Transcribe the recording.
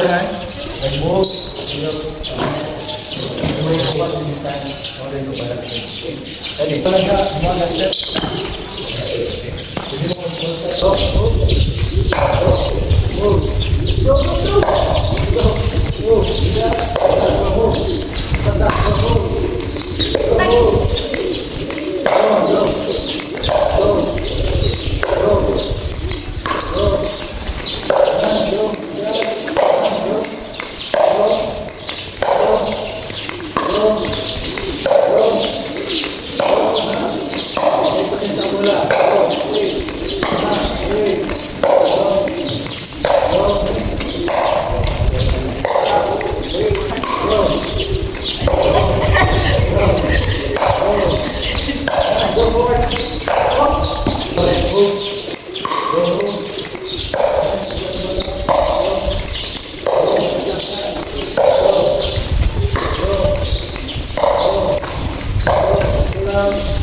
Like move. Ready? Mga step. Go, move. Go, move. Go, go, go. Go, move. Go, move. Go, move. Go, move. Go, go. Go. Go. Go. Go. Go. Go. Go. Go. Go. Go. Bola. Go. Eight. Eight. Go. Go. Eight. Go. Go. Go. Go forward. Up. Move. Go. Move. Go. Go. Go.